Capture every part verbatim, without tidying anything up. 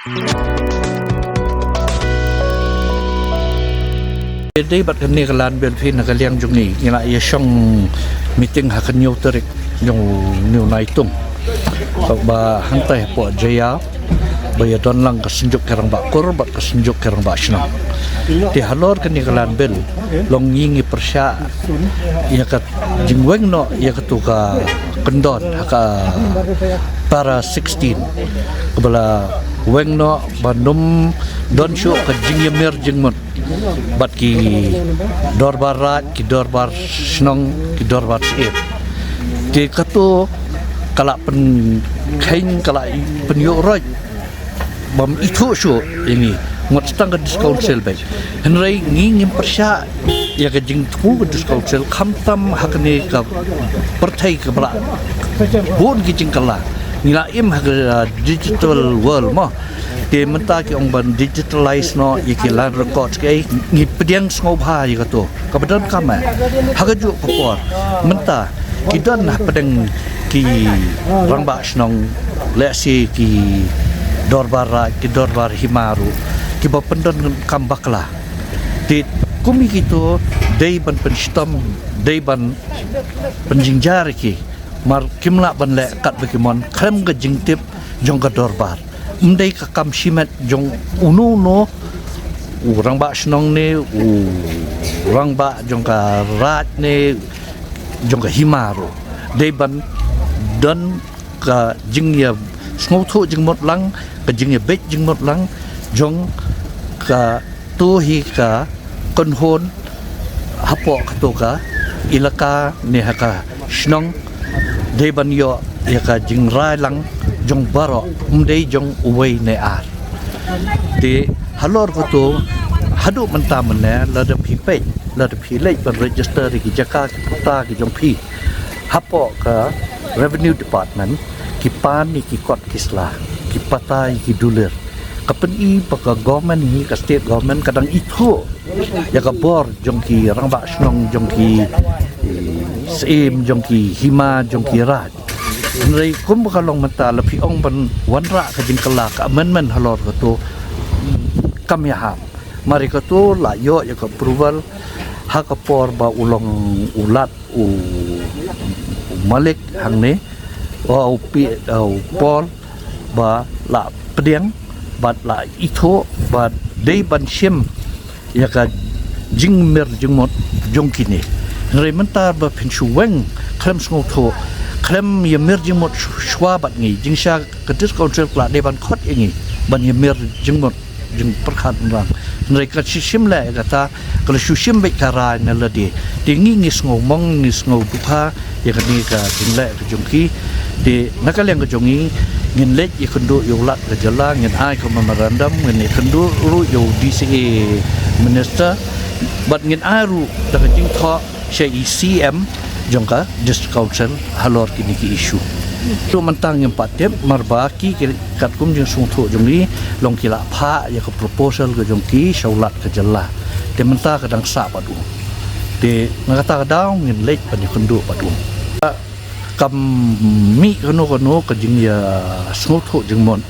Dei bad kane ka Land Bill phi, na ka liang jong ngi ngi la ïa shong meeting ha ka hynñiew tarik jong une u Naitung. Ba hangtai hapoh Jaiaw ba ïa don lang ka Synjuk ki Rangbah Kur bad ka Synjuk ki Rangbah Shnong. Te halor kane ka Land Bill long ngi ngi pyrshah ïa ka jingweng noh ïa katu ka kyndon ha ka para sixteen kaba la weng noh ban ym don shuh ka jingïamir jingmut bad ki dorbar raid, ki dorbar shnong, ki dorbar syiem. Te katu ka la pynkheiñ, ka la pynïoh roi bym ithuh shuh ïa ngi. Ngut tang ka District Council beit. Hynrei ngi ngim pyrshah ïa ka jingthmu ka District Council khamtam ha kane ka pyrthei kaba la bun ki jingkylla. Ngi la im ha ka, uh, digital world mo. Te mynta ki ong ban digitalize noh ïa ki land records ki, ngi pdiang sngewbha ïa katu. Kaba donkam eh ha kajuh ka por mynta ki don hapdeng ki rangbah shnong, lehse ki dorbar raid, ki dorbar hima ruh kiba pyndonkam bakla. Te kum ïa kito dei ban pynshitom, dei ban pynjynjar ïa ki. Mar kim lah ban leh katba ki mon khlem ka jingtip jong ka dorbar. Ym dei ka kam shimet jong uno uno u rangbah shnong ne u rangbah jong ka raid ne jong ka hima ruh. Dei ban don ka jingïasngewthuh jingmut lang, ka jingïabeit jingmut lang jong katu hi ka kynhun hapoh katu ka ilaka ne ha ka shnong. Dei ban ïoh ïa ka jingrai lang jong baroh, ym dei jong uwei ne ar. Te halor katu, haduh mynta mynne lada phi peit, lada phi leit ban register ïa ki jaka ki pata ki jong phi hapoh ka Revenue Department, ki pan ïa ki kot ki sla, ki pata ïa ki dulir. Ka pyni ba ka government hi, ka state government ka dang ithuh ïa ka bor jong ki rangbah shnong, jong ki, eh, syiem, jong ki hima, jong ki raid. Hynrei kumba ka long mynta, la phi ong ban wanrah ka jingkylla, ka amendment halor katu, kam ïahap. Mar ïa katu la ïoh ïa ka approval ha ka por ba u long u Lat u, u Malik hangne, u Pi, u Paul, ba la pdiang bad la ithuh ba dei ban shim ïa ka jingmir jingmut jong kine. Hynrei mynta ba phin shu weng khlem sngewthuh, khlem ïamir jingmut shu-, shuwa bad ngi, jingshisha ka District Council ka la dei ban khot ïa ngi ban ïamir jingmut jingpyrkhat nrang. Hynrei ka shu shim leh ïa kata, ka la shu shim beit ka rai na lade. Te ngi ngi sngew mong, ngi sngew dukha ïa kane ka jingleh ka jong ki. Te na ka liang ka jong ngi, ngin leit ïakynduh ïa u Lat ka jylla, ngin ai ka memorandum, ngin ïakynduh ruh ïa u D C A minister, bad ngin ai ruh da ka jingthoh sha i C M jong ka District Council halor kine ki issue. Te mynta ngim pat tip, mar ba ki, ki katkum jingsngewthuh jong ngi, long ki la phah ïa ka proposal ka jong ki sha u Lat ka jylla. Te mynta ka dang sah bad u. Te na kata ka daw ngin leit ban ïakynduh bad u. Kam mih kano kano ka jingïasngewthuh jingmut,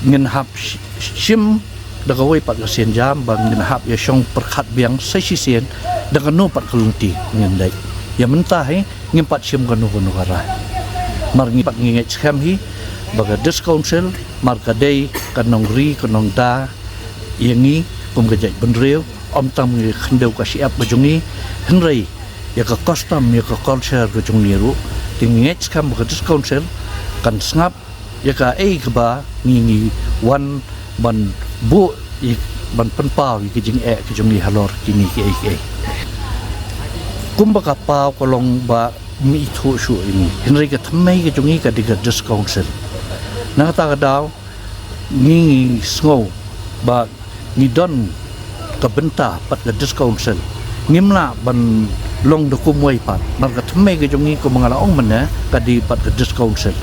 ngin hap sh-, shim da kawei pat ka sienjam ba ngin hap ïashong pyrkhat biang sa shisien da kano pat ka lynti ngin leit. Ïa mynta hi ngim pat shim kano kano ka rai. Mar ngi pat ngi ngeit skhem hi ba ka District Council, mar ka dei ka nongri ka nongda ïa ngi kum ka jaitbynriew, ym tang ïa ka khyndew ka shyiap ka jong ngi, hynrei ïa ka custom, ïa ka culture ka jong ngi ruh. Te ngi ngeit skhem ba ka District Council kan sngap ïa kaei kaba ngi ngi wan ban buh, ïa ban pynpaw ïa ki jingeh ki jong ngi halor kine kiei kiei. Kumba ka paw ka long ba ym ithuh shuh ïa ngi, hynrei ka thymmei ka jong ngi ka dei ka District Council. Na kata ka daw ngi ngi sngew ba ngi don ka bynta pat ka District Council. Ngim lah ban long da kumwei pat. Mar ka thymmei ka jong ngi kumba nga la ong mynne ka dei pat ka District Council.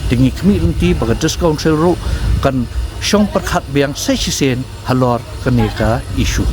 Te ngi khmih lynti ba ka District Council ruh kan shong pyrkhat biang sa shisien halor kane ka issue.